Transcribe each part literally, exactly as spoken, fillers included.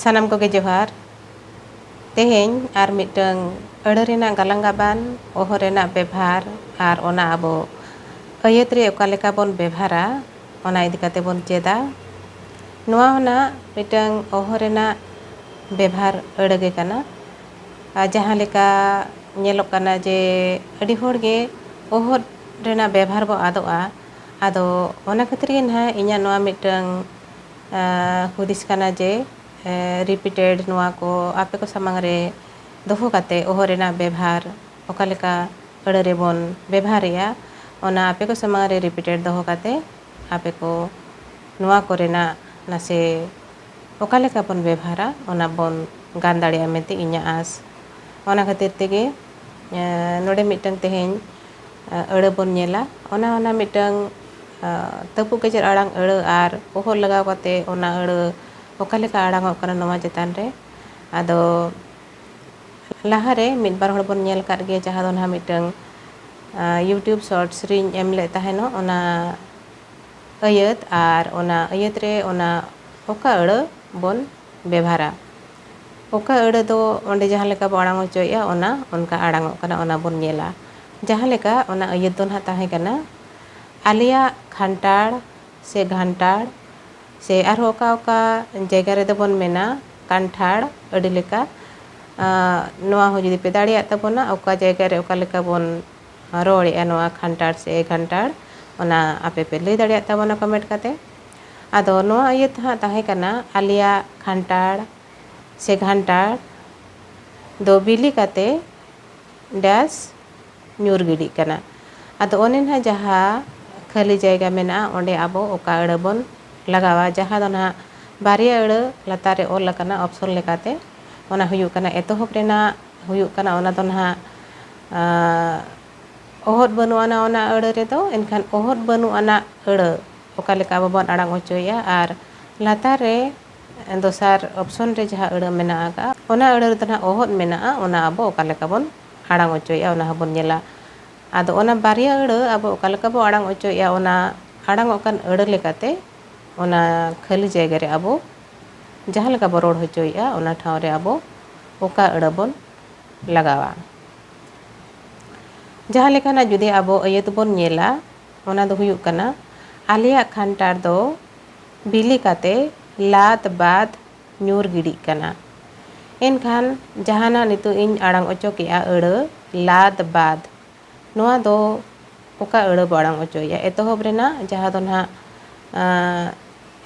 ᱥᱟᱱᱟᱢ ᱠᱚᱜᱮ ᱡᱚᱦᱟᱨ᱾ ᱛᱮᱦᱮᱧ ᱟᱨ ᱢᱤᱫᱴᱟᱝ ᱟᱹᱲᱟᱹ ᱨᱮᱱᱟᱜ ᱜᱟᱞᱟᱝ ᱜᱟᱵᱟᱱ, ᱚᱦᱚᱫ ᱨᱮᱱᱟᱜ ᱵᱮᱵᱷᱟᱨ ᱟᱨ ᱚᱱᱟ ᱟᱵᱚ ᱟᱹᱭᱟᱹᱛ ᱨᱮ ᱚᱠᱟ ᱞᱮᱠᱟ ᱵᱚᱱ ᱵᱮᱵᱷᱟᱨᱟ, ᱚᱱᱟ ᱤᱫᱤ ᱠᱟᱛᱮ ᱵᱚᱱ ᱪᱮᱫᱟ᱾ ᱱᱚᱣᱟ ᱦᱚᱸ ᱱᱟᱜ ᱢᱤᱫᱴᱟᱝ ᱚᱦᱚᱫ ᱨᱮᱱᱟᱜ ᱵᱮᱵᱷᱟᱨ ᱟᱹᱲᱟᱹ ᱜᱮ ᱠᱟᱱᱟ᱾ ᱟᱨ ᱡᱟᱦᱟᱸ ᱞᱮᱠᱟ ᱧᱮᱞᱚᱜ ᱠᱟᱱᱟ ᱡᱮ ᱟᱹᱰᱤ ᱦᱚᱲ ᱜᱮ ᱚᱦᱚᱫ ᱨᱮᱱᱟᱜ ᱵᱮᱵᱷᱟᱨ ᱵᱚ ᱟᱫᱚᱜᱼᱟ᱾ ᱟᱫᱚ ᱚᱱᱟ ᱠᱷᱟᱹᱛᱤᱨ ᱜᱮ ᱱᱟᱦᱟᱜ ᱤᱧᱟᱹᱜ ᱱᱚᱣᱟ ᱢᱤᱫᱴᱟᱝ, ᱟᱸ, ᱦᱩᱫᱤᱥ ᱠᱟᱱᱟ ᱡᱮ, ᱮ, repeated ᱱᱚᱣᱟ ᱠᱚ ᱟᱯᱮ ᱠᱚ ᱥᱟᱢᱟᱝ ᱨᱮ ᱫᱚᱦᱚ ᱠᱟᱛᱮ ᱚᱦᱚᱫ ᱨᱮᱱᱟᱜ ᱵᱮᱵᱷᱟᱨ ᱚᱠᱟ ᱞᱮᱠᱟ ᱟᱹᱲᱟᱹ ᱨᱮᱵᱚᱱ ᱵᱮᱵᱷᱟᱨᱮᱜᱼᱟ, ᱚᱱᱟ ᱟᱯᱮ ᱠᱚ ᱥᱟᱢᱟᱝ ᱨᱮ repeated ᱫᱚᱦᱚ ᱠᱟᱛᱮ ᱟᱯᱮ ᱠᱚ ᱱᱚᱣᱟ ᱠᱚᱨᱮᱱᱟᱜ ᱱᱟᱥᱮ ᱚᱠᱟ ᱞᱮᱠᱟ ᱵᱚᱱ ᱵᱮᱵᱷᱟᱨᱟ, ᱚᱱᱟ ᱵᱚᱱ ᱜᱟᱱ ᱫᱟᱲᱮᱭᱟᱜᱼᱟ ᱢᱮᱱᱛᱮ ᱤᱧᱟᱹᱜ ᱟᱸᱥ᱾ ᱚᱱᱟ ᱠᱷᱟᱹᱛᱤᱨ ᱛᱮᱜᱮ, ᱮ, ᱱᱚᱰᱮ ᱢᱤᱫᱴᱟᱝ ᱛᱮᱦᱮᱧ, ᱮ, ᱟᱹᱲᱟᱹ ᱵᱚᱱ ᱧᱮᱞᱟ᱾ ᱚᱱᱟ, ᱚᱱᱟ ᱢᱤᱫᱴᱟᱝ, ᱮ, ᱛᱟᱹᱯᱩᱜ ᱜᱮᱡᱮᱨ ᱟᱲᱟᱝ ᱟᱹᱲᱟᱹ ᱟᱨ ᱚᱦᱚᱫ ᱞᱟᱜᱟᱣ ᱠᱟᱛᱮ ᱚᱱᱟ ᱟᱹᱲᱟᱹ ᱚᱠᱟ ᱞᱮᱠᱟ ᱟᱲᱟᱝᱚᱜ ᱠᱟᱱᱟ ᱱᱚᱣᱟ ᱪᱮᱛᱟᱱ ᱨᱮ᱾ ᱟᱫᱚ ᱞᱟᱦᱟᱨᱮ ᱢᱤᱫ ᱵᱟᱨ ᱦᱚᱲ ᱵᱚᱱ ᱧᱮᱞ ᱟᱠᱟᱫ ᱜᱮᱭᱟ, ᱡᱟᱦᱟᱸ ᱫᱚ ᱱᱟᱦᱟᱜ ᱢᱤᱫᱴᱟᱝ, ᱟᱸ, YouTube Shorts ᱨᱤᱧ ᱮᱢ ᱞᱮᱫ ᱛᱟᱦᱮᱱᱚᱜ, ᱚᱱᱟ ᱟᱹᱭᱟᱹᱛ ᱟᱨ ᱚᱱᱟ ᱟᱹᱭᱟᱹᱛ ᱨᱮ ᱚᱱᱟ ᱚᱠᱟ ᱟᱹᱲᱟᱹ ᱵᱚᱱ ᱵᱮᱵᱷᱟᱨᱟ, ᱚᱠᱟ ᱟᱹᱲᱟᱹ ᱫᱚ ᱚᱸᱰᱮ ᱡᱟᱦᱟᱸ ᱞᱮᱠᱟ ᱵᱚ ᱟᱲᱟᱝ ᱦᱚᱪᱚᱭᱮᱫᱼᱟ, ᱚᱱᱟ ᱚᱱᱠᱟ ᱟᱲᱟᱝᱚᱜ ᱠᱟᱱᱟ, ᱚᱱᱟ ᱵᱚᱱ ᱧᱮᱞᱟ᱾ ᱡᱟᱦᱟᱸ ᱞᱮᱠᱟ ᱚᱱᱟ ᱟᱹᱭᱟᱹᱛ ᱫᱚ ᱱᱟᱦᱟᱜ ᱛᱟᱦᱮᱸ ᱠᱟᱱᱟ, ᱟᱞᱮᱭᱟᱜ ᱠᱷᱟᱱᱴᱟᱲ ᱥᱮ ᱜᱷᱟᱱᱴᱟᱲ, ᱥᱮ ᱟᱨᱦᱚᱸ ᱚᱠᱟ ᱚᱠᱟ ᱡᱟᱭᱜᱟ ᱨᱮᱫᱚ ᱵᱚᱱ ᱢᱮᱱᱟ ᱠᱟᱱᱴᱷᱟᱲ, ᱟᱹᱰᱤ ᱞᱮᱠᱟ᱾ ᱟᱸ, ᱱᱚᱣᱟ ᱦᱚᱸ ᱡᱩᱫᱤ ᱯᱮ ᱫᱟᱲᱮᱭᱟᱜ ᱛᱟᱵᱚᱱᱟ, ᱚᱠᱟ ᱡᱟᱭᱜᱟ ᱨᱮ ᱚᱠᱟ ᱞᱮᱠᱟ ᱵᱚᱱ ᱨᱚᱲᱮᱫᱼᱟ ᱱᱚᱣᱟ ᱠᱷᱟᱱᱴᱟᱲ ᱥᱮ ᱜᱷᱟᱱᱴᱟᱲ, ᱚᱱᱟ ᱟᱯᱮ ᱯᱮ ᱞᱟᱹᱭ ᱫᱟᱲᱮᱭᱟᱜ ᱛᱟᱵᱚᱱᱟ comment ᱠᱟᱛᱮ᱾ ᱟᱫᱚ ᱱᱚᱣᱟ ᱟᱹᱭᱟᱹᱛ ᱦᱟᱸᱜ ᱛᱟᱦᱮᱸ ᱠᱟᱱᱟ, ᱟᱞᱮᱭᱟᱜ ᱠᱷᱟᱱᱴᱟᱲ ᱥᱮ ᱜᱷᱟᱱᱴᱟᱲ ᱫᱚ ᱵᱤᱞᱤ ᱠᱟᱛᱮ dash ᱧᱩᱨ ᱜᱤᱰᱤᱜ ᱠᱟᱱᱟ᱾ ᱟᱫᱚ ᱚᱱᱮ ᱱᱟᱦᱟᱜ ᱡᱟᱦᱟᱸ ᱠᱷᱟᱹᱞᱤ ᱡᱟᱭᱜᱟ ᱢᱮᱱᱟᱜᱼᱟ, ᱚᱸᱰᱮ ᱟᱵᱚ ᱚᱠᱟ ᱟᱹᱲᱟᱹ ᱵᱚᱱ ᱞᱟᱜᱟᱣᱟ, ᱡᱟᱦᱟᱸ ᱫᱚ ᱱᱟᱦᱟᱜ ᱵᱟᱨᱭᱟ ᱟᱹᱲᱟᱹ ᱞᱟᱛᱟᱨ ᱨᱮ ᱚᱞ ᱟᱠᱟᱱᱟ option ᱞᱮᱠᱟᱛᱮ, ᱚᱱᱟ ᱦᱩᱭᱩᱜ ᱠᱟᱱᱟ ᱮᱛᱚᱦᱚᱵ ᱨᱮᱱᱟᱜ ᱦᱩᱭᱩᱜ ᱠᱟᱱᱟ, ᱚᱱᱟ ᱫᱚ ᱱᱟᱦᱟᱜ, ᱟᱸ, ᱚᱦᱚᱫ ᱵᱟᱹᱱᱩᱜ ᱟᱱᱟ ᱚᱱᱟ ᱟᱹᱲᱟᱹ ᱨᱮᱫᱚ, ᱮᱱᱠᱷᱟᱱ ᱚᱦᱚᱫ ᱵᱟᱹᱱᱩᱜ ᱟᱱᱟᱜ ᱟᱹᱲᱟᱹ ᱚᱠᱟ ᱞᱮᱠᱟ ᱟᱵᱚ ᱵᱚᱱ ᱟᱲᱟᱝ ᱦᱚᱪᱚᱭᱮᱫᱼᱟ, ᱟᱨ ᱞᱟᱛᱟᱨ ᱨᱮ ᱫᱚᱥᱟᱨ option ᱨᱮ ᱡᱟᱦᱟᱸ ᱟᱹᱲᱟᱹ ᱢᱮᱱᱟᱜ ᱟᱠᱟᱫᱼᱟ, ᱚᱱᱟ ᱟᱹᱲᱟᱹ ᱨᱮᱫᱚ ᱱᱟᱦᱟᱜ ᱚᱦᱚᱫ ᱢᱮᱱᱟᱜᱼᱟ, ᱚᱱᱟ ᱟᱵᱚ ᱚᱠᱟ ᱞᱮᱠᱟ ᱵᱚᱱ ᱟᱲᱟᱝ ᱦᱚᱪᱚᱭᱮᱫᱼᱟ, ᱚᱱᱟ ᱦᱚᱸᱵᱚᱱ ᱧᱮᱞᱟ᱾ ᱟᱫᱚ ᱚᱱᱟ ᱵᱟᱨᱭᱟ ᱟᱹᱲᱟᱹ ᱟᱵᱚ ᱚᱠᱟ ᱞᱮᱠᱟ ᱵᱚ ᱟᱲᱟᱝ ᱦᱚᱪᱚᱭᱮᱫᱼᱟ, ᱚᱱᱟ ᱟᱲᱟᱝᱚᱜ ᱠᱟᱱ ᱟᱹᱲᱟᱹ ᱞᱮᱠᱟᱛᱮ ᱚᱱᱟ ᱠᱷᱟᱹᱞᱤ ᱡᱟᱭᱜᱟ ᱨᱮ ᱟᱵᱚ ᱡᱟᱦᱟᱸ ᱞᱮᱠᱟ ᱵᱚ ᱨᱚᱲ ᱦᱚᱪᱚᱭᱮᱫᱼᱟ, ᱚᱱᱟ ᱴᱷᱟᱶ ᱨᱮ ᱟᱵᱚ ᱚᱠᱟ ᱟᱹᱲᱟᱹ ᱵᱚᱱ ᱞᱟᱜᱟᱣᱟ᱾ ᱡᱟᱦᱟᱸ ᱞᱮᱠᱟᱱᱟᱜ ᱡᱩᱫᱤ ᱟᱵᱚ ᱟᱹᱭᱟᱹᱛ ᱵᱚᱱ ᱧᱮᱞᱟ, ᱚᱱᱟ ᱫᱚ ᱦᱩᱭᱩᱜ ᱠᱟᱱᱟ, ᱟᱞᱮᱭᱟᱜ ᱠᱷᱟᱱᱴᱟᱲ ᱫᱚ ᱵᱤᱞᱤ ᱠᱟᱛᱮ ᱞᱟᱫ ᱵᱟᱫ ᱧᱩᱨ ᱜᱤᱰᱤᱜ ᱠᱟᱱᱟ᱾ ᱮᱱᱠᱷᱟᱱ ᱡᱟᱦᱟᱱᱟᱜ ᱱᱤᱛᱚᱜ ᱤᱧ ᱟᱲᱟᱝ ᱚᱪᱚ ᱠᱮᱜᱼᱟ ᱟᱹᱲᱟᱹ ᱞᱟᱫ ᱵᱟᱫ, ᱱᱚᱣᱟ ᱫᱚ ᱚᱠᱟ ᱟᱹᱲᱟᱹ ᱵᱚ ᱟᱲᱟᱝ ᱚᱪᱚᱭᱮᱜᱼᱟ? ᱮᱛᱚᱦᱚᱵ ᱨᱮᱱᱟᱜ ᱡᱟᱦᱟᱸ ᱫᱚ ᱱᱟᱦᱟᱜ, ᱟᱸ,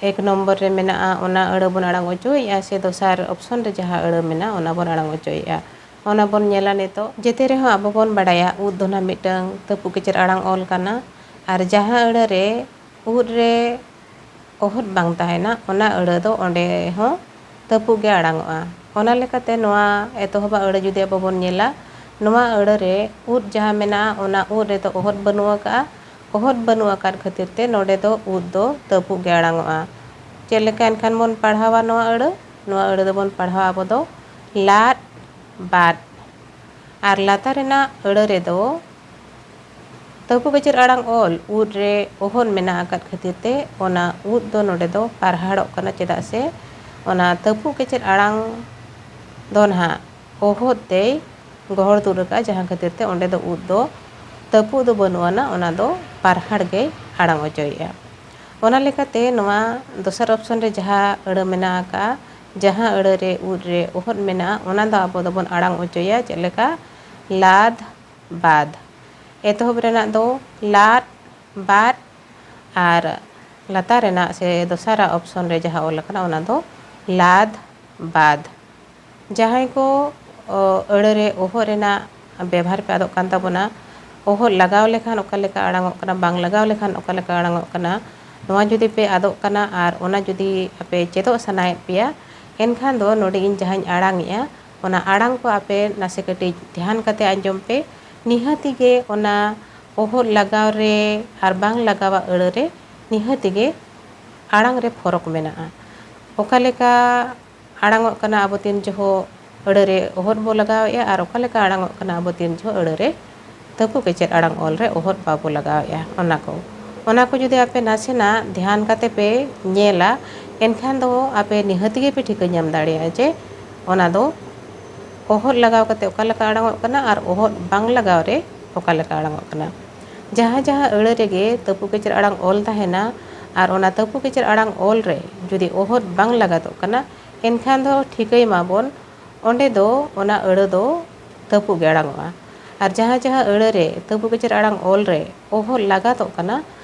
ᱮᱠ ᱱᱚᱢᱵᱚᱨ ᱨᱮ ᱢᱮᱱᱟᱜᱼᱟ, ᱚᱱᱟ ᱟᱹᱲᱟᱹ ᱵᱚᱱ ᱟᱲᱟᱝ ᱚᱪᱚᱭᱮᱜᱼᱟ ᱥᱮ ᱫᱚᱥᱟᱨ ᱚᱯᱥᱚᱱ ᱨᱮ ᱡᱟᱦᱟᱸ ᱟᱹᱲᱟᱹ ᱢᱮᱱᱟᱜᱼᱟ, ᱚᱱᱟ ᱵᱚᱱ ᱟᱲᱟᱝ ᱚᱪᱚᱭᱮᱜᱼᱟ? ᱚᱱᱟ ᱵᱚᱱ ᱧᱮᱞᱟ ᱱᱤᱛᱚᱜ᱾ ᱡᱮᱛᱮ ᱨᱮᱦᱚᱸ ᱟᱵᱚ ᱵᱚᱱ ᱵᱟᱲᱟᱭᱟ, ᱩᱫ ᱫᱚ ᱱᱟᱦᱟᱜ ᱢᱤᱫᱴᱟᱝ ᱛᱟᱹᱯᱩᱜ ᱠᱮᱪᱮᱨ ᱟᱲᱟᱝ ᱚᱞ ᱠᱟᱱᱟ᱾ ᱟᱨ ᱡᱟᱦᱟᱸ ᱟᱹᱲᱟᱹ ᱨᱮ ᱩᱫ ᱨᱮ ᱚᱦᱚᱫ ᱵᱟᱝ ᱛᱟᱦᱮᱱᱟ, ᱚᱱᱟ ᱟᱹᱲᱟᱹ ᱫᱚ ᱚᱸᱰᱮ ᱦᱚᱸ ᱛᱟᱹᱯᱩᱜ ᱜᱮ ᱟᱲᱟᱝᱚᱜᱼᱟ᱾ ᱚᱱᱟ ᱞᱮᱠᱟᱛᱮ ᱱᱚᱣᱟ ᱮᱛᱚᱦᱚᱵᱟᱜ ᱟᱹᱲᱟᱹ ᱡᱩᱫᱤ ᱟᱵᱚ ᱵᱚᱱ ᱧᱮᱞᱟ, ᱱᱚᱣᱟ ᱟᱹᱲᱟᱹ ᱨᱮ ᱩᱫ ᱡᱟᱦᱟᱸ ᱢᱮᱱᱟᱜᱼᱟ, ᱚᱱᱟ ᱩᱫ ᱨᱮᱫᱚ ᱚᱦᱚᱫ ᱵᱟᱹᱱᱩᱜ ᱟᱠᱟᱫᱼᱟ᱾ ᱚᱦᱚᱫ ᱵᱟᱹᱱᱩᱜ ᱟᱠᱟᱫ ᱠᱷᱟᱹᱛᱤᱨ ᱛᱮ ᱱᱚᱰᱮ ᱫᱚ ᱩᱫ ᱫᱚ ᱛᱟᱹᱯᱩᱜ ᱜᱮ ᱟᱲᱟᱝᱚᱜᱼᱟ᱾ ᱪᱮᱫ ᱞᱮᱠᱟ ᱮᱱᱠᱷᱟᱱ ᱵᱚᱱ ᱯᱟᱲᱦᱟᱣᱟ ᱱᱚᱣᱟ ᱟᱹᱲᱟᱹ? ᱱᱚᱣᱟ ᱟᱹᱲᱟᱹ ᱫᱚᱵᱚᱱ ᱯᱟᱲᱦᱟᱣᱟ ᱟᱵᱚ ᱫᱚ ᱞᱟᱫ ᱵᱟᱫ᱾ ᱟᱨ ᱞᱟᱛᱟᱨ ᱨᱮᱱᱟᱜ ᱟᱹᱲᱟᱹ ᱨᱮᱫᱚ ᱛᱟᱹᱯᱩ ᱠᱮᱪᱮᱨ ᱟᱲᱟᱝ ᱚᱞ ᱩᱫ ᱨᱮ ᱚᱦᱚᱫ ᱢᱮᱱᱟᱜ ᱟᱠᱟᱫ ᱠᱷᱟᱹᱛᱤᱨ ᱛᱮ ᱚᱱᱟ ᱩᱫ ᱫᱚ ᱱᱚᱰᱮ ᱫᱚ ᱯᱟᱨᱦᱟᱲᱚᱜ ᱠᱟᱱᱟ, ᱪᱮᱫᱟᱜ ᱥᱮ ᱚᱱᱟ ᱛᱟᱹᱯᱩ ᱠᱮᱪᱮᱨ ᱟᱲᱟᱝ ᱫᱚ ᱱᱟᱦᱟᱜ ᱚᱦᱚᱫ ᱛᱮᱭ ᱜᱚᱦᱚᱲ ᱛᱩᱫ ᱟᱠᱟᱫᱼᱟ, ᱡᱟᱦᱟᱸ ᱠᱷᱟᱹᱛᱤᱨ ᱛᱮ ᱚᱸᱰᱮ ᱫᱚ ᱩᱫ ᱫᱚ ᱛᱟᱹᱯᱩᱜ ᱫᱚ ᱵᱟᱹᱱᱩᱜ ᱟᱱᱟ, ᱚᱱᱟ ᱫᱚ ᱯᱟᱨᱦᱟᱲ ᱜᱮᱭ ᱟᱲᱟᱝ ᱚᱪᱚᱭᱮᱫᱼᱟ᱾ ᱚᱱᱟ ᱞᱮᱠᱟᱛᱮ ᱱᱚᱣᱟ ᱫᱚᱥᱟᱨ ᱚᱯᱥᱚᱱ ᱨᱮ ᱡᱟᱦᱟᱸ ᱟᱹᱲᱟᱹ ᱢᱮᱱᱟᱜ ᱟᱠᱟᱫᱼᱟ, ᱡᱟᱦᱟᱸ ᱟᱹᱲᱟᱹ ᱨᱮ ᱩᱫ ᱨᱮ ᱚᱦᱚᱫ ᱢᱮᱱᱟᱜᱼᱟ, ᱚᱱᱟ ᱫᱚ ᱟᱵᱚ ᱫᱚᱵᱚᱱ ᱟᱲᱟᱝ ᱚᱪᱚᱭᱟ ᱪᱮᱫ ᱞᱮᱠᱟ? ᱞᱟᱫ ᱵᱟᱫ᱾ ᱮᱛᱚᱦᱚᱵ ᱨᱮᱱᱟᱜ ᱫᱚ ᱞᱟᱫ ᱵᱟᱫ ᱟᱨ ᱞᱟᱛᱟᱨ ᱨᱮᱱᱟᱜ ᱥᱮ ᱫᱚᱥᱟᱨᱟᱜ ᱚᱯᱥᱚᱱ ᱨᱮ ᱡᱟᱦᱟᱸ ᱚᱞ ᱟᱠᱟᱱᱟ, ᱚᱱᱟ ᱫᱚ ᱞᱟᱫ ᱵᱟᱫ᱾ ᱡᱟᱦᱟᱸᱭ ᱠᱚ, ᱚ, ᱟᱹᱲᱟᱹ ᱨᱮ ᱚᱦᱚᱫ ᱨᱮᱱᱟᱜ ᱵᱮᱵᱷᱟᱨ ᱯᱮ ᱟᱫᱚᱜ ᱠᱟᱱ ᱛᱟᱵᱚᱱᱟ, ᱚᱦᱚᱫ ᱞᱟᱜᱟᱣ ᱞᱮᱠᱷᱟᱱ ᱚᱠᱟ ᱞᱮᱠᱟ ᱟᱲᱟᱝᱚᱜ ᱠᱟᱱᱟ, ᱵᱟᱝ ᱞᱟᱜᱟᱣ ᱞᱮᱠᱷᱟᱱ ᱚᱠᱟ ᱞᱮᱠᱟ ᱟᱲᱟᱝᱚᱜ ᱠᱟᱱᱟ, ᱱᱚᱣᱟ ᱡᱩᱫᱤ ᱯᱮ ᱟᱫᱚᱜ ᱠᱟᱱᱟ ᱟᱨ ᱚᱱᱟ ᱡᱩᱫᱤ ᱟᱯᱮ ᱪᱮᱫᱚᱜ ᱥᱟᱱᱟᱭᱮᱫ ᱯᱮᱭᱟ, ᱮᱱᱠᱷᱟᱱ ᱫᱚ ᱱᱚᱰᱮ ᱤᱧ ᱡᱟᱦᱟᱸᱧ ᱟᱲᱟᱝᱮᱜᱼᱟ, ᱚᱱᱟ ᱟᱲᱟᱝ ᱠᱚ ᱟᱯᱮ ᱱᱟᱥᱮ ᱠᱟᱹᱴᱤᱡ ᱫᱷᱮᱭᱟᱱ ᱠᱟᱛᱮ ᱟᱸᱡᱚᱢ ᱯᱮ᱾ ᱱᱤᱦᱟᱹᱛᱤ ᱜᱮ ᱚᱱᱟ ᱚᱦᱚᱫ ᱞᱟᱜᱟᱣ ᱨᱮ ᱟᱨ ᱵᱟᱝ ᱞᱟᱜᱟᱣᱟᱜ ᱟᱹᱲᱟᱹ ᱨᱮ ᱱᱤᱦᱟᱹᱛᱤ ᱜᱮ ᱟᱲᱟᱝ ᱨᱮ ᱯᱷᱚᱨᱚᱠ ᱢᱮᱱᱟᱜᱼᱟ᱾ ᱚᱠᱟ ᱞᱮᱠᱟ ᱟᱲᱟᱝᱚᱜ ᱠᱟᱱᱟ ᱟᱵᱚ ᱛᱤᱱ ᱡᱚᱦᱚᱜ ᱟᱹᱲᱟᱹ ᱨᱮ ᱚᱦᱚᱫ ᱵᱚ ᱞᱟᱜᱟᱣᱮᱜᱼᱟ ᱟᱨ ᱚᱠᱟ ᱞᱮᱠᱟ ᱟᱲᱟᱝᱚᱜ ᱠᱟᱱᱟ ᱟᱵᱚ ᱛᱤᱱ ᱡᱚᱦᱚᱜ ᱟᱹᱲᱟᱹ ᱨᱮ ᱛᱟᱹᱯᱩ ᱠᱮᱪᱮᱫ ᱟᱲᱟᱝ ᱚᱞ ᱨᱮ ᱚᱦᱚᱫ ᱵᱟᱵᱚ ᱞᱟᱜᱟᱣᱮᱜᱼᱟ, ᱚᱱᱟ ᱠᱚ, ᱚᱱᱟ ᱠᱚ ᱡᱩᱫᱤ ᱟᱯᱮ ᱱᱟᱥᱮᱱᱟᱜ ᱫᱷᱮᱭᱟᱱ ᱠᱟᱛᱮ ᱯᱮ ᱧᱮᱞᱟ, ᱮᱱᱠᱷᱟᱱ ᱫᱚ ᱟᱯᱮ ᱱᱤᱦᱟᱹᱛ ᱜᱮᱯᱮ ᱴᱷᱤᱠᱟᱹ ᱧᱟᱢ ᱫᱟᱲᱮᱭᱟᱜᱼᱟ ᱡᱮ ᱚᱱᱟ ᱫᱚ ᱚᱦᱚᱫ ᱞᱟᱜᱟᱣ ᱠᱟᱛᱮ ᱚᱠᱟ ᱞᱮᱠᱟ ᱟᱲᱟᱝᱚᱜ ᱠᱟᱱᱟ ᱟᱨ ᱚᱦᱚᱫ ᱵᱟᱝ ᱞᱟᱜᱟᱣ ᱨᱮ ᱚᱠᱟ ᱞᱮᱠᱟ ᱟᱲᱟᱝᱚᱜ ᱠᱟᱱᱟ᱾ ᱡᱟᱦᱟᱸ ᱡᱟᱦᱟᱸ ᱟᱹᱲᱟᱹ ᱨᱮᱜᱮ ᱛᱟᱹᱯᱩ ᱠᱮᱪᱮᱨ ᱟᱲᱟᱝ ᱚᱞ ᱛᱟᱦᱮᱱᱟ ᱟᱨ ᱚᱱᱟ ᱛᱟᱹᱯᱩ ᱠᱮᱪᱮᱨ ᱟᱲᱟᱝ ᱚᱞ ᱨᱮ ᱡᱩᱫᱤ ᱚᱦᱚᱫ ᱵᱟᱝ ᱞᱟᱜᱟᱛᱚᱜ ᱠᱟᱱᱟ, ᱮᱱᱠᱷᱟᱱ ᱫᱚ ᱴᱷᱤᱠᱟᱹᱭ ᱢᱟᱵᱚᱱ ᱚᱸᱰᱮ ᱫᱚ ᱚᱱᱟ ᱟᱹᱲᱟᱹ ᱫᱚ ᱛᱟᱹᱯᱩᱜ ᱜᱮ ᱟᱲᱟᱝᱚᱜᱼᱟ᱾ ᱟᱨ ᱡᱟᱦᱟᱸ ᱡᱟᱦᱟᱸ ᱟᱹᱲᱟᱹ ᱨᱮ ᱛᱟᱹᱯᱩ ᱠᱮᱪᱮᱨ ᱟᱲᱟᱝ ᱚᱞ ᱨᱮ ᱚᱦᱚᱫ ᱞᱟᱜᱟᱛᱚᱜ ᱠᱟᱱᱟ,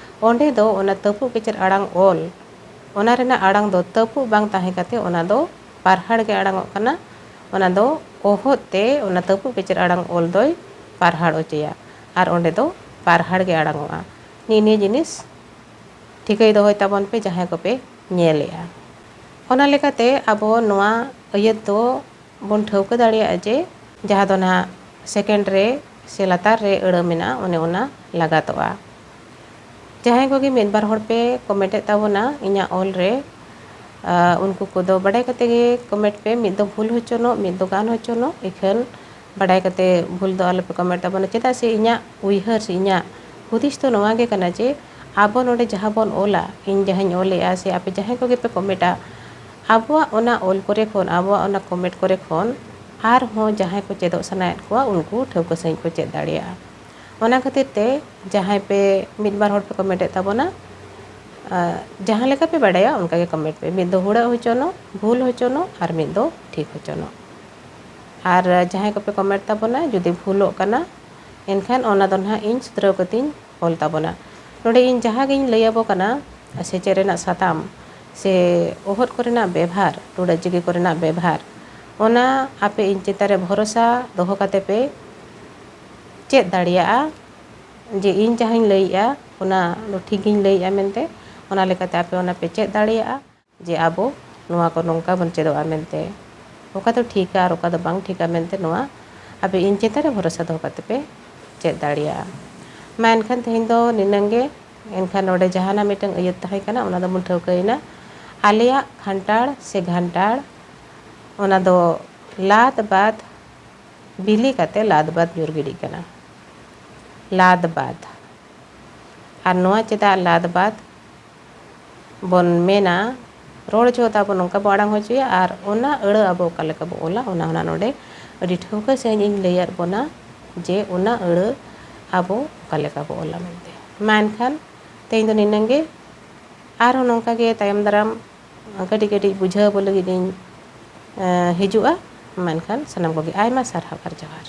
ᱚᱸᱰᱮ ᱫᱚ ᱚᱱᱟ ᱛᱟᱹᱯᱩ ᱠᱮᱪᱮᱨ ᱟᱲᱟᱝ ᱚᱞ, ᱚᱱᱟ ᱨᱮᱱᱟᱜ ᱟᱲᱟᱝ ᱫᱚ ᱛᱟᱹᱯᱩᱜ ᱵᱟᱝ ᱛᱟᱦᱮᱸ ᱠᱟᱛᱮ ᱚᱱᱟ ᱫᱚ ᱯᱟᱨᱦᱟᱲ ᱜᱮ ᱟᱲᱟᱝᱚᱜ ᱠᱟᱱᱟ᱾ ᱚᱱᱟ ᱫᱚ ᱚᱦᱚᱫ ᱛᱮ ᱚᱱᱟ ᱛᱟᱹᱯᱩᱜ ᱠᱮᱪᱮᱨ ᱟᱲᱟᱝ ᱚᱞ ᱫᱚᱭ ᱯᱟᱨᱦᱟᱲ ᱚᱪᱚᱭᱟ ᱟᱨ ᱚᱸᱰᱮ ᱫᱚ ᱯᱟᱨᱦᱟᱲ ᱜᱮ ᱟᱲᱟᱝᱚᱜᱼᱟ᱾ ᱱᱤᱭᱟᱹ ᱱᱤᱭᱟᱹ ᱡᱤᱱᱤᱥ ᱴᱷᱤᱠᱟᱹᱭ ᱫᱚᱦᱚᱭ ᱛᱟᱵᱚᱱ ᱯᱮ, ᱡᱟᱦᱟᱸᱭ ᱠᱚᱯᱮ ᱧᱮᱞᱮᱜᱼᱟ᱾ ᱚᱱᱟ ᱞᱮᱠᱟᱛᱮ ᱟᱵᱚ ᱱᱚᱣᱟ ᱟᱹᱭᱟᱹᱛ ᱫᱚ ᱵᱚᱱ ᱴᱷᱟᱹᱣᱠᱟᱹ ᱫᱟᱲᱮᱭᱟᱜᱼᱟ ᱡᱮ ᱡᱟᱦᱟᱸ ᱫᱚ ᱱᱟᱦᱟᱜ ᱥᱮᱠᱮᱱᱰ ᱨᱮ ᱥᱮ ᱞᱟᱛᱟᱨ ᱨᱮ ᱟᱹᱲᱟᱹ ᱢᱮᱱᱟᱜᱼᱟ, ᱚᱱᱮ ᱚᱱᱟ ᱞᱟᱜᱟᱛᱚᱜᱼᱟ᱾ ᱡᱟᱦᱟᱸᱭ ᱠᱚᱜᱮ ᱢᱤᱫ ᱵᱟᱨ ᱦᱚᱲ ᱯᱮ ᱠᱚᱢᱮᱱᱴᱮᱫ ᱛᱟᱵᱚᱱᱟ ᱤᱧᱟᱹᱜ ᱚᱞ ᱨᱮ, ᱟᱨ ᱩᱱᱠᱩ ᱠᱚᱫᱚ ᱵᱟᱰᱟᱭ ᱠᱟᱛᱮ ᱜᱮ ᱠᱚᱢᱮᱱᱴ ᱯᱮ, ᱢᱤᱫ ᱫᱚ ᱵᱷᱩᱞ ᱦᱚᱪᱚᱱᱚᱜ, ᱢᱤᱫ ᱫᱚ ᱜᱟᱱ ᱦᱚᱪᱚᱱᱚᱜ, ᱤᱠᱷᱟᱹᱱ ᱵᱟᱰᱟᱭ ᱠᱟᱛᱮ ᱵᱷᱩᱞ ᱫᱚ ᱟᱞᱚᱯᱮ ᱠᱚᱢᱮᱱᱴ ᱛᱟᱵᱚᱱᱟ᱾ ᱪᱮᱫᱟᱜ ᱥᱮ ᱤᱧᱟᱹᱜ ᱩᱭᱦᱟᱹᱨ ᱥᱮ ᱤᱧᱟᱹᱜ ᱦᱩᱫᱤᱥ ᱫᱚ ᱱᱚᱣᱟ ᱜᱮ ᱠᱟᱱᱟ ᱡᱮ ᱟᱵᱚ ᱱᱚᱰᱮ ᱡᱟᱦᱟᱸ ᱵᱚᱱ ᱚᱞᱟ, ᱤᱧ ᱡᱟᱦᱟᱸᱧ ᱚᱞᱮᱜᱼᱟ ᱥᱮ ᱟᱯᱮ ᱡᱟᱦᱟᱸᱭ ᱠᱚᱜᱮ ᱯᱮ ᱠᱚᱢᱮᱱᱴᱟ, ᱟᱵᱚᱣᱟᱜ ᱚᱱᱟ ᱚᱞ ᱠᱚᱨᱮ ᱠᱷᱚᱱ, ᱟᱵᱚᱣᱟᱜ ᱚᱱᱟ ᱠᱚᱢᱮᱱᱴ ᱠᱚᱨᱮ ᱠᱷᱚᱱ ᱟᱨᱦᱚᱸ ᱡᱟᱦᱟᱸᱭ ᱠᱚ ᱪᱮᱫᱚᱜ ᱥᱟᱱᱟᱭᱮᱫ ᱠᱚᱣᱟ, ᱩᱱᱠᱩ ᱴᱷᱟᱹᱣᱠᱟᱹ ᱥᱟᱺᱦᱤᱡ ᱠᱚ ᱪᱮᱫ ᱫᱟᱲᱮᱭᱟᱜᱼᱟ᱾ ᱚᱱᱟ ᱠᱷᱟᱹᱛᱤᱨ ᱛᱮ ᱡᱟᱦᱟᱸᱭ ᱯᱮ ᱢᱤᱫ ᱵᱟᱨ ᱦᱚᱲ ᱯᱮ ᱠᱚᱢᱮᱱᱴᱮᱫ ᱛᱟᱵᱚᱱᱟ, ᱟᱨ ᱡᱟᱦᱟᱸ ᱞᱮᱠᱟ ᱯᱮ ᱵᱟᱰᱟᱭᱟ ᱚᱱᱠᱟ ᱜᱮ ᱠᱚᱢᱮᱱᱴ ᱯᱮ᱾ ᱢᱤᱫ ᱫᱚ ᱦᱩᱲᱟᱹᱜ ᱦᱚᱪᱚᱱᱚᱜ, ᱵᱷᱩᱞ ᱦᱚᱪᱚᱱᱚᱜ ᱟᱨ ᱢᱤᱫ ᱫᱚ ᱴᱷᱤᱠ ᱦᱚᱪᱚᱱᱚᱜ᱾ ᱟᱨ ᱡᱟᱦᱟᱸᱭ ᱠᱚᱯᱮ ᱠᱚᱢᱮᱱᱴ ᱛᱟᱵᱚᱱᱟ, ᱡᱩᱫᱤ ᱵᱷᱩᱞᱚᱜ ᱠᱟᱱᱟ, ᱮᱱᱠᱷᱟᱱ ᱚᱱᱟ ᱫᱚ ᱱᱟᱦᱟᱜ ᱤᱧ ᱥᱩᱫᱷᱨᱟᱹᱣ ᱠᱟᱛᱮᱧ ᱚᱞ ᱛᱟᱵᱚᱱᱟ᱾ ᱱᱚᱰᱮ ᱤᱧ ᱡᱟᱦᱟᱸ ᱜᱤᱧ ᱞᱟᱹᱭ ᱟᱵᱚ ᱠᱟᱱᱟ, ᱥᱮᱪᱮᱫ ᱨᱮᱱᱟᱜ ᱥᱟᱛᱟᱢ ᱥᱮ ᱚᱦᱚᱫ ᱠᱚᱨᱮᱱᱟᱜ ᱵᱮᱵᱷᱟᱨ, ᱴᱩᱰᱟᱹᱜ ᱪᱤᱠᱤ ᱠᱚᱨᱮᱱᱟᱜ ᱵᱮᱵᱷᱟᱨ, ᱚᱱᱟ ᱟᱯᱮ ᱤᱧ ᱪᱮᱛᱟᱱ ᱨᱮ ᱵᱷᱚᱨᱚᱥᱟ ᱫᱚᱦᱚ ᱠᱟᱛᱮ ᱯᱮ ᱪᱮᱫ ᱫᱟᱲᱮᱭᱟᱜᱼᱟ ᱡᱮ ᱤᱧ ᱡᱟᱦᱟᱸᱧ ᱞᱟᱹᱭᱮᱜᱼᱟ, ᱚᱱᱟ ᱫᱚ ᱴᱷᱤᱠ ᱜᱤᱧ ᱞᱟᱹᱭᱮᱜᱼᱟ ᱢᱮᱱᱛᱮ᱾ ᱚᱱᱟ ᱞᱮᱠᱟᱛᱮ ᱟᱯᱮ ᱚᱱᱟ ᱯᱮ ᱪᱮᱫ ᱫᱟᱲᱮᱭᱟᱜᱼᱟ ᱡᱮ ᱟᱵᱚ ᱱᱚᱣᱟ ᱠᱚ ᱱᱚᱝᱠᱟ ᱵᱚᱱ ᱪᱮᱫᱚᱜᱼᱟ ᱢᱮᱱᱛᱮ, ᱚᱠᱟ ᱫᱚ ᱴᱷᱤᱠᱟ ᱟᱨ ᱚᱠᱟ ᱫᱚ ᱵᱟᱝ ᱴᱷᱤᱠᱟ ᱢᱮᱱᱛᱮ, ᱱᱚᱣᱟ ᱟᱯᱮ ᱤᱧ ᱪᱮᱛᱟᱱ ᱨᱮ ᱵᱷᱚᱨᱚᱥᱟ ᱫᱚᱦᱚ ᱠᱟᱛᱮ ᱯᱮ ᱪᱮᱫ ᱫᱟᱲᱮᱭᱟᱜᱼᱟ᱾ ᱢᱟ ᱮᱱᱠᱷᱟᱱ ᱛᱮᱦᱮᱧ ᱫᱚ ᱱᱤᱱᱟᱹᱝ ᱜᱮ᱾ ᱮᱱᱠᱷᱟᱱ ᱱᱚᱰᱮ ᱡᱟᱦᱟᱱᱟᱜ ᱢᱤᱫᱴᱟᱝ ᱟᱹᱭᱟᱹᱛ ᱛᱟᱦᱮᱸ ᱠᱟᱱᱟ, ᱚᱱᱟ ᱫᱚᱵᱚᱱ ᱴᱷᱟᱹᱣᱠᱟᱹᱭᱮᱱᱟ᱾ ᱟᱞᱮᱭᱟᱜ ᱠᱷᱟᱱᱴᱟᱲ ᱥᱮ ᱜᱷᱟᱱᱴᱟᱲ, ᱚᱱᱟ ᱫᱚ ᱞᱟᱫ ᱵᱟᱫ ᱵᱤᱞᱤ ᱠᱟᱛᱮ ᱞᱟᱫ ᱵᱟᱫ ᱧᱩᱨ ᱜᱤᱰᱤᱜ ᱠᱟᱱᱟ᱾ ᱞᱟᱫ ᱵᱟᱫ᱾ ᱟᱨ ᱱᱚᱣᱟ ᱪᱮᱫᱟᱜ ᱞᱟᱫ ᱵᱟᱫ ᱵᱚᱱ ᱢᱮᱱᱟ? ᱨᱚᱲ ᱡᱚᱦᱚᱜ ᱫᱚ ᱟᱵᱚ ᱱᱚᱝᱠᱟ ᱵᱚ ᱟᱲᱟᱝ ᱦᱚᱪᱚᱭᱟ ᱟᱨ ᱚᱱᱟ ᱟᱹᱲᱟᱹ ᱟᱵᱚ ᱚᱠᱟ ᱞᱮᱠᱟ ᱵᱚ ᱚᱞᱟ, ᱚᱱᱟ ᱚᱱᱟ ᱱᱚᱰᱮ ᱟᱹᱰᱤ ᱴᱷᱟᱹᱣᱠᱟᱹ ᱥᱟᱺᱦᱤᱡ ᱤᱧ ᱞᱟᱹᱭᱟᱫ ᱵᱚᱱᱟ ᱡᱮ ᱚᱱᱟ ᱟᱹᱲᱟᱹ ᱟᱵᱚ ᱚᱠᱟ ᱞᱮᱠᱟ ᱵᱚ ᱚᱞᱟ ᱢᱮᱱᱛᱮ᱾ ᱢᱟ ᱮᱱᱠᱷᱟᱱ ᱛᱮᱦᱮᱧ ᱫᱚ ᱱᱤᱱᱟᱹᱝ ᱜᱮ᱾ ᱟᱨᱦᱚᱸ ᱱᱚᱝᱠᱟ ᱜᱮ ᱛᱟᱭᱚᱢ ᱫᱟᱨᱟᱢ ᱠᱟᱹᱴᱤᱡ ᱠᱟᱹᱴᱤᱡ ᱵᱩᱡᱷᱟᱹᱣ ᱟᱵᱚ ᱞᱟᱹᱜᱤᱫ ᱤᱧ, ᱮᱸ, ᱦᱤᱡᱩᱜᱼᱟ᱾ ᱢᱟ ᱮᱱᱠᱷᱟᱱ ᱥᱟᱱᱟᱢ ᱠᱚᱜᱮ ᱟᱭᱢᱟ ᱥᱟᱨᱦᱟᱣ ᱟᱨ ᱡᱚᱦᱟᱨ᱾